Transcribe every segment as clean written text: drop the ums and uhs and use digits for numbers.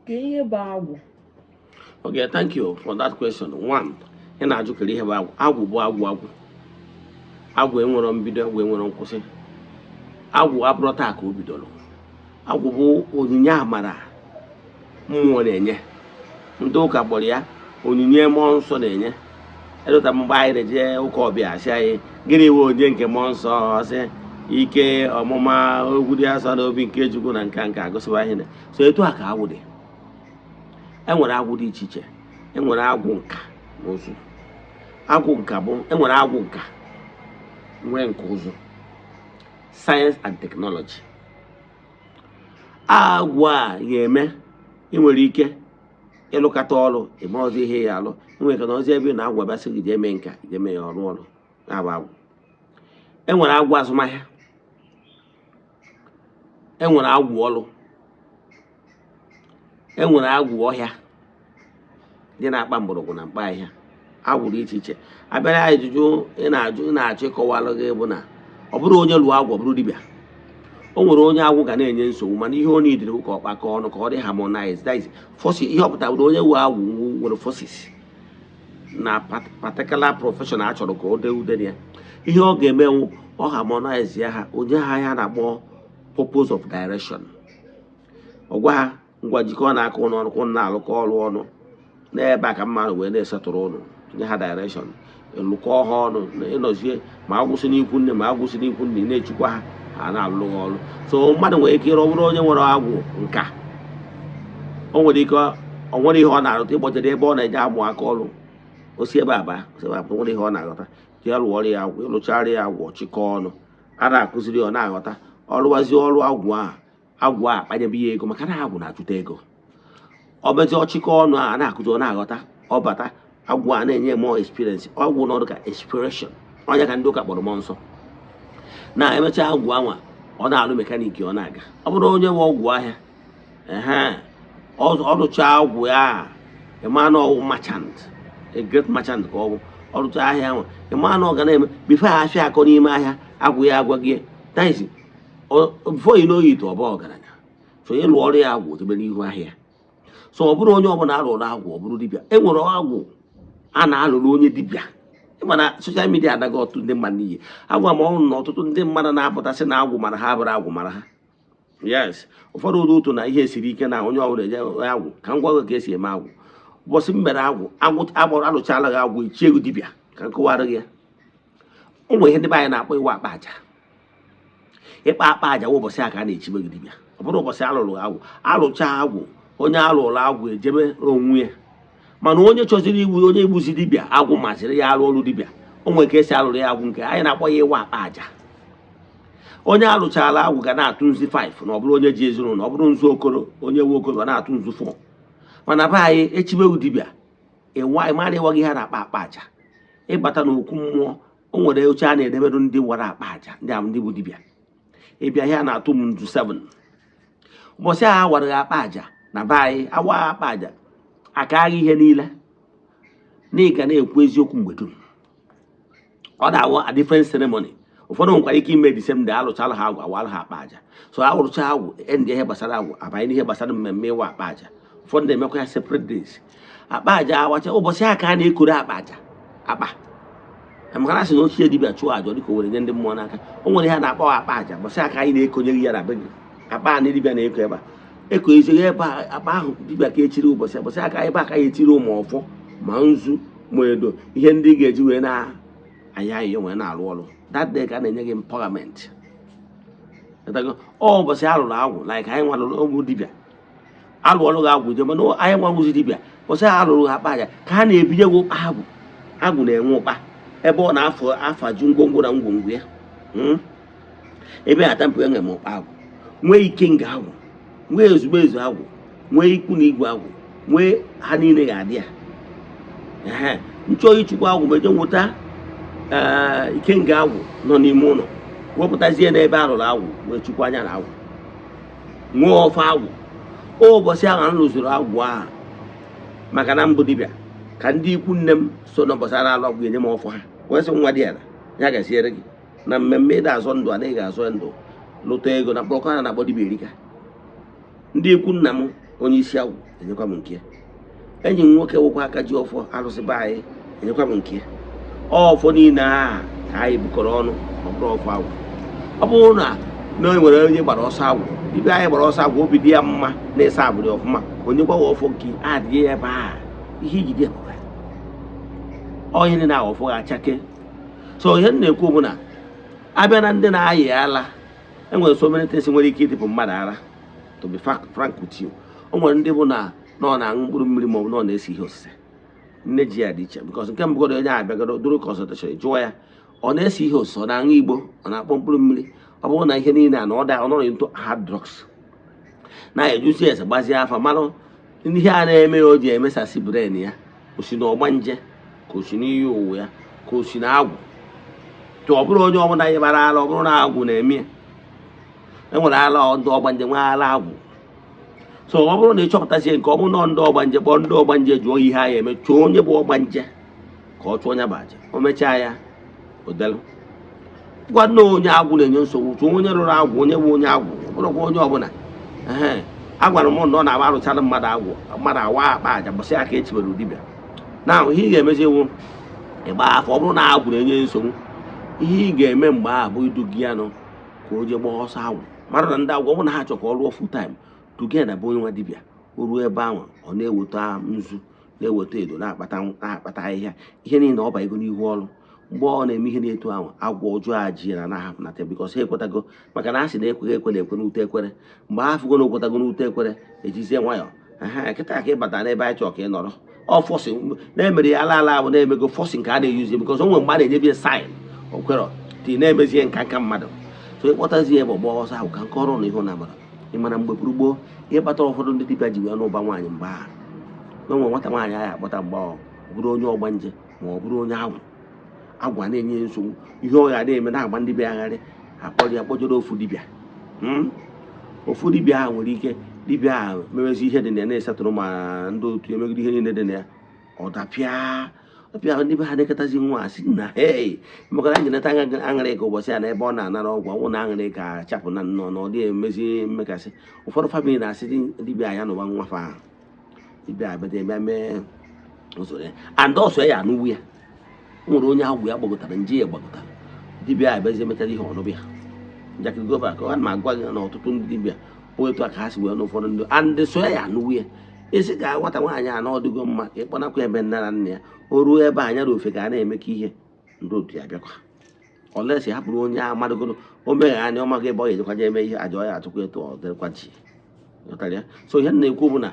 Ka ihe bụ agwụ? Okay, thank you for that question. One, ị na-ajụ kere ihe bụ agwụ. Agwụ bụ agwụ agwụ. Agwụ enwero mbido, agwụ enwero nkwụsị. Agwụ abụrụ taa ka o bidoro. Agwụ bụ onyinye amara mmụọ na-enye. Ndị ụka kpọrọ ya onyinye mmụọ nsọ na-enye. Edota mgbe anyị na-eje ụka ọbịa, asị anyị, gịnị wụ onyinye nke mmụọ nsọ? Ọsị ike ọmụma, okwu dị asọ n'obi nke Chukwu na nka nka agụsịba ihe na so etu a ka agwụ dị. Enwere agwụ dị iche iche. Enwere agwụ nka na ụzụ. Agwụ nka bụ, enwere agwụ nka, nwee nke ụzụ, science and technology. Agwụ a ga-eme ị nwere ike ịlụkọta ọrụ, ime ọzọ ihe ya alụ. Enwere ike na ọzọ ebe ị na-agwụ abịasị gị jee mee nka, jee mee ya ọrụ ọrụ na-abụ agwụ. Enwere agwụ azụmahịa, enwere agwụ ọrụ, enwere agwụ ọhịa dị na-akpa mgbọrọgwụ na mkpa ahịhịa. Agwụ dị iche iche. Abịara ajụjụ ị na-ajụ, ị na-achọ ịkọwalụ gị bụ na ọ bụrụ onye lụọ agwụ, ọ bụrụ dibịa. O nwere onye agwụ ga na-enye nsogbu, mana ihe ọ nidiri bụ ka ọ kpakọọ ọnụ, ka ọ dị harmonize. That is forces. Ihe ọ pụtara bụ na onye nwe agwụ nwere forces na particular profession a chọrọ ka o dee ude na ya. Ihe ọ ga-emenwu, ọ harmonize ya ha, onye ha ya na-akpọ purpose of direction. Ọ gwa ha, ngwa, jikọọ na aka ụnụ ọnụ ka ụnụ na-alụkọ ọrụ ọnụ n'ebe a, ka mmadụ wee na-esetụrụ ụnụ, nye ha direction, lụkọ ha ọnụ na ịnọzie ma agwụsị n'ikwu nne, ma agwụsị n'ikwu nne, ị na-echukwa ha, ha na-alụ gị ọrụ. So mmadụ nwere ike ịrụ, ọ bụrụ onye nwere agwụ nka, o nwere ike ọ nwere ihe ọ na-arụta, ịkpọjere ebe ọ na-eje amụ aka ọrụ, o si ebe a baa, o si ebe a pụta, nwere ihe ọ na-aghọta, jee lụọ ọrụ ya agwụ, ịlụchara ya agwụ, chịkọọ ọnụ a na-akụziri ya, ọ na-aghọta. Ọrụwazie ọrụ agwụ ahụ, agwụ a akpanyebe ya ego, maka na agwụ na-achụta ego. Ọ mezie, ọchịkọ ọnụ a na-akụzi, ọ na-aghọta, ọ bata, agwụ a na-enye more experience. Ọgwụ n'ọdụ ka inspiration, onye ka ndị ụka kpọrọ mmụọ nsọ. Na-emecha agwụ anwa, ọ na-alụ mechanic, ọ na-aga. Ọ bụrụ onye nwe ọgwụ ahịa, ehe, ọ rụchaa agwụ ya, ịma na ọwụ merchant, a great merchant ka ọ bụ. Ọ rụchaa ahịa ahụ, ịma na ọ ga na-eme before afịa akọ n'ime ahịa. Agwụ ya agwa gị, that is, before you know it, ọ bụ ọgaranya. So ịlụ ọrụ ya agwụ jebe n'ihu ahịa. So ọ bụrụ onye ọbụla arụrụ agwụ, ọ bụrụ dibịa. E nwere agwụ a na-alụrụ onye dibịa. Ịma na social media adaghị ọtụtụ ndị mmadụ n'iyi. Agwa m ọnụ na ọtụtụ ndị mmadụ na-apụtasị na agwụ mara ha, abụrụ agwụ mara ha. Yes, ụfọdụ ụdị ụtụ na ihe siri ike na onye ọbụla eje agwụ. Ka m gwa gị ka esi eme agwụ. Ụbọchị m mere agwụ, agwụ agbụrụ alụchala gị agwụ, ichie gị dibịa. Ka m kọwara gị ya. O nwere ihe ndị be anyị na-akpọ ịwa akpa aja. Ịkpa akpa aja wụ ụbọchị a ka a na-echibe gị dibịa. Ọ bụrụ ụbọchị alụrụ agwụ, alụcha agwụ, onye alụrụ agwụ ejebe onwe ya. Mana onye chọziri igbu, onye igbuzi dibịa, agwụ masịrị ya arụ ọrụ dibịa, o nwere ka esi alụrụ ya agwụ nke anyị na-akpọ ya ịwa akpa aja. Onye alụchala agwụ ga na-atụ nzu 5, na ọ bụrụ onye ji ezinụlọ, ọ bụrụ nzu okoro, onye nwe okoro ga na-atụ nzu 4. Mana be anyị, echibewu dibịa, ịwa ịmara ịwa gị ihe a na-akpa akpa aja. Ịbata n'okwu mmụọ, o nwere oche a na-edeberụ ndị wara akpa aja, ndị ahụ ndị bụ dibịa. Ịbịa, ihe a na-atụ m nzu 7. Ụbọchị a wara gị akpa aja na be anyị, awa akpa aja aka agha ihe niile na ị ga na-ekwu eziokwu mgbe dum. Ọ na-awụ a different ceremony. Ụfọdụ nwekwara ike ime the same day alụchala ha agwụ, awara ha akpa aja. So alụcha agwụ, ndị ihe gbasara agwụ abanye n'ihe gbasara mmemme ịwa akpa aja. Ụfọdụ na-emekwa ya separate days. Akpa aja awacha, ụbọchị a ka a na-ekoro akpa aja akpa, maka na asị na ochie dibịa chụọ aja, dịka o were nye ndị mmụọ n'aka. O nwere ihe a na-akpọ akpa aja. Ụbọchị a ka anyị na-ekonye ya na be gị. Akpa a na dibịa na-eko ebe a, ekozighị ebe a, akpa ahụ dibịa ka echiri ụbọchị, ụbọchị aka ebe a ka ya etiri ụmụ ọfọ, ma nzu, ma edo, ihe ndị ị ga-eji wee na-aya ayịyọ, wee na-arụ ọrụ. That day ka a na-enye gị empowerment. Ịghọtago? Ọ ụbọchị alụrụ agwụ, like anyị nwalụrụ ọgwụ dibịa, alụ ọrụ gị agwụ je, mana anyị nwanwụzi dibịa, ụbọchị a alụrụ ha akpa aja ka a na-ebinye gị ụkpa agwụ. Agwụ na-enwe ụkpa ebe ọ na-afọ afaju ngwongwo na ngwongwo ya. Ebe ata mpụ, enwe m ụkpa agwụ, nwee ikenga agwụ, nwee ezugbo ezu agwụ, nwee ikwu na igwe agwụ, nwee ha niile ga-adị ya. Ehe, nchọ ịchụkwa agwụ, ma eje nweta ee ikenga agwụ nọ n'ime ụlọ, wepụtazie n'ebe a rụrụ agwụ, wee chukwa anya na agwụ, nwee ọfọ agwụ. Ụbọchị ahụ m rụzuru agwụ ahụ, maka na mbụ dibịa ka ndị ikwu nne m so n'ụbọchị a na-alụ agwụ enye m ọfọ ha, wee sị, nwa dị ala ya gaziere gị na mmemme ịda azọ ndụ a na ị ga-azọ ndụ lụta ego na mkpọrọkọ a na-akpọ dibịa erika. Ndị ikwu nna m Onye isi agwụ enyekwa m nke ya. Enyi m nwoke wụkwa aka ji ọfọ arụsị be anyị enyekwa m nke ya. Ọfọ niile a ka anyị bukọrọ ọnụ, ọ bụrụ ọfọ agwụ. Ọ bụrụ na e nwere onye gbara ọsọ agwụ, ibe anyị gbara ọsọ agwụ, obi dị ya mma na-esa abụrụ ọfụma, onye gwawa ọfọ nke adịghị ebe a ihe ijide ebube onye niile na ọfọ ga-achake. So ihe m na-ekwu bụ na abịa na ndị na-ayị ala, enwere so many things nwere ike ịdịpụ mmadụ ara. To be frank with you, o nwere ndị bụ na ọ na-aṅụ mkpụrụ mmiri maọbụ na ọ na-esi ihe osise nne ji ya dị iche, because nke mbụgodo, onye abịagoro duru consultation, jụọ ya, ọ na-ese ihe osise, ọ na-aṅụ igbo, ọ na-akpọ mkpụrụ mmiri. Ọ bụrụ na ihe niile a na ọ da, ọ nọrọ into hard drugs, na-ejusi ese, gbazie afa, marụ ihe a na-eme ya o ji emesasị brain ya, o si na ọgbanje, ka o si n'iyi ụwa ya, ka o si na agwụ. Tụ ọ bụrụ onye ọbụla yibara ala, ọ bụrụ na agwụ na-eme ya, enwere ala ndị ọgbanje, nwee ala agwụ. So ọ bụrụ na ị chọpụtazie nke ọ bụrụ na ndị ọgbanje, kpọọ ndị ọgbanje, jụọ ihe ha ya eme. Chụọ onye bụ ọgbanje ka ọ chụọ onye bụ aja, o mechaa ya odelu. Gwa nna onye agwụ na-enye nsogbu, chụọ onye rụrụ agwụ, onye bụ onye agwụ. Ọ bụrụkwa onye ọbụla. Ee, a gwara m na ọ na-agba arụchara mmadụ agwụ, mmadụ awa akpa aja gbasị aka echibere dibịa na ihe ị ga-emezi iwu ịgba afọ. Ọ bụrụ na agwụ na-enye nsogbu, ihe ị ga-eme mgbe ahụ bụ idu gị ya nụ ka o jee gbaa ọsọ agwụ, mara na ndị agwụ, ọ bụrụ na ha chọrọ ka ọ rụọ full time duga na be onye nwa dibịa. O ruo ebe ahụ, ọ na-eweta nzu, na-eweta edo, na-akpata ahịhịa, ihe niile ọ ba ego n'ihu ọrụ. Mgbe ọ na-eme ihe na-etu ahụ, agwọ ọjọọ a ji ya na na-ahapụnata, because ha ekwetago, maka na a sị na ekweghị ekwe na-ekwe n'ute ekwere. Mgbe ha fụgo na okwetago n'ute ekwere, ejizie nwayọọ ehe kịta ka ị batara n'ebe anyị chọrọ ka ị nọrọ. Ọ force na-emere ya ala ala bụ na-emego force nke a na-eyuzi, because o nwere mgbe a na-enyebi ya sign okwero ti na-emezie nka mmadụ. So ịkpọtazi ya ebe ọgbọ ọsọ ahụ ka nke ọrụ na ihu na amara. Ị mara mgbe gburu gboo, ihe kpatara ụfọdụ ndị dibịa ji wee n'ụba nwaanyị mgbe ahụ, na onwe nwata nwaanyị ahụ akpọta, mgbe ọ bụrụ onye ọgbanje ma ọ bụrụ onye agwụ, agwụ a na-enye ya nsogbu, ihe ọ ga na-eme na-agba ndị bịa agharị, akpọrọ ya kpọjọrọ ofu dibịa. Ofu dibịa ahụ nwere ike, dibịa ahụ mewezi ihe dị na ya, na-esetụrụ ma ndị otu emegide ihe niile dị na ya, ọ dapịa ọpịa. Ndị be ha na-eketazi nwa asị na hei, maka na anyị neta aṅụrị ka ụbọchị a na ebe ọ na-anara ọgwụ ọnwụ na aṅụrị ka chapụ na nnọọ na ọ dịghị emezi mmekasị. Ụfọdụ family na-asị dibịa ya n'ụwa nwa fa ahụ, dibịa abịa bịa mee usoro ya and ọsọ ya anụwu ya. O nwere onye agwụ ya gbagotara, nje ya gbagotara, dibịa abịazi emechara ihe ọnụbịa njakịrị gova ka ọ na agwa gị na ọtụtụ ndị dibịa bụ etu a ka ha si wee n'ụfọdụ ndị and so ya anụwu ya. Isi ka nwata nwaanyị a na ọdịgo mma ka ịkpọnakwa ebe nne na nna ya, o ruo ebe anya na ofe ka a na-eme ka ihe ndị otu ya bịakwa olesi hapụrụ onye ahụ madụgoro o meghe anya, ọ maghị ebe ọ ga-ejekwa je eme ihe aja ọ ya atụkwa etu ọ dịrịkwa ji ghọtara ya. So ihe m na-ekwu bụ na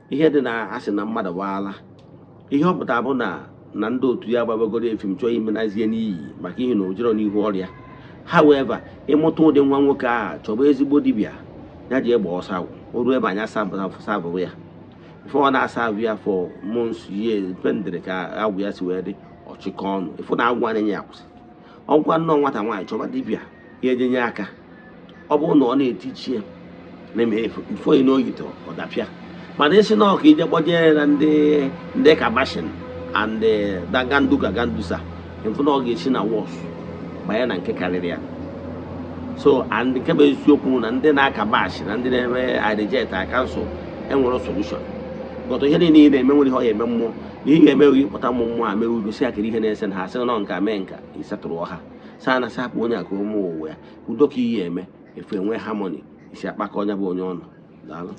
ihe dị na asị na mmadụ gbaala, ihe ọ pụtara bụ na ndị otu ya gbabagoro efim chọọ imenazie n'iyi maka ihe na o jero n'ihu ọrịa. However, ịmụta ụdị nwa nwoke ahụ, chọba ezigbo dibịa ya ji egba ọsọ agwụ. O ruo ebe anya savụ ya before ọ na-asavụ ya for months, years, dependịrị ka agwụ ya si wee dị. Ọchịkọ ọnụ ịfụ na agwụ anya ya kwụsị ọgwa nnọọ. Nwata nwaanyị, chọba dibịa ya ejenye aka. Ọ bụrụ na ọ na-etichi ya na-eme before you know it, ọ dapịa. Mana isi na ọka ije kpọjere na ndị kabashin and ganduka gandusa, mfụ na ọ ga-esi na worse banye na nke karịrị ya. So and nke bụ eziokwu na ndị na-aka bash na ndị na-eme I reject, I cancel, enwere solution. But ihe niile ị na-eme nwere ihe ọ ya eme mmụọ na ihe ga-eme gị kpọta ụmụ mmụọ a mere udo si akịrị ihe na-ese na ha sị nọ nka mee nka ịsetụrụ ọha saa na sapụ onye a ka ụmụ ụwa ya udo ka ihe eme efu enwe harmony isi akpakọ onye bụ onye ọnụ. Daalụ.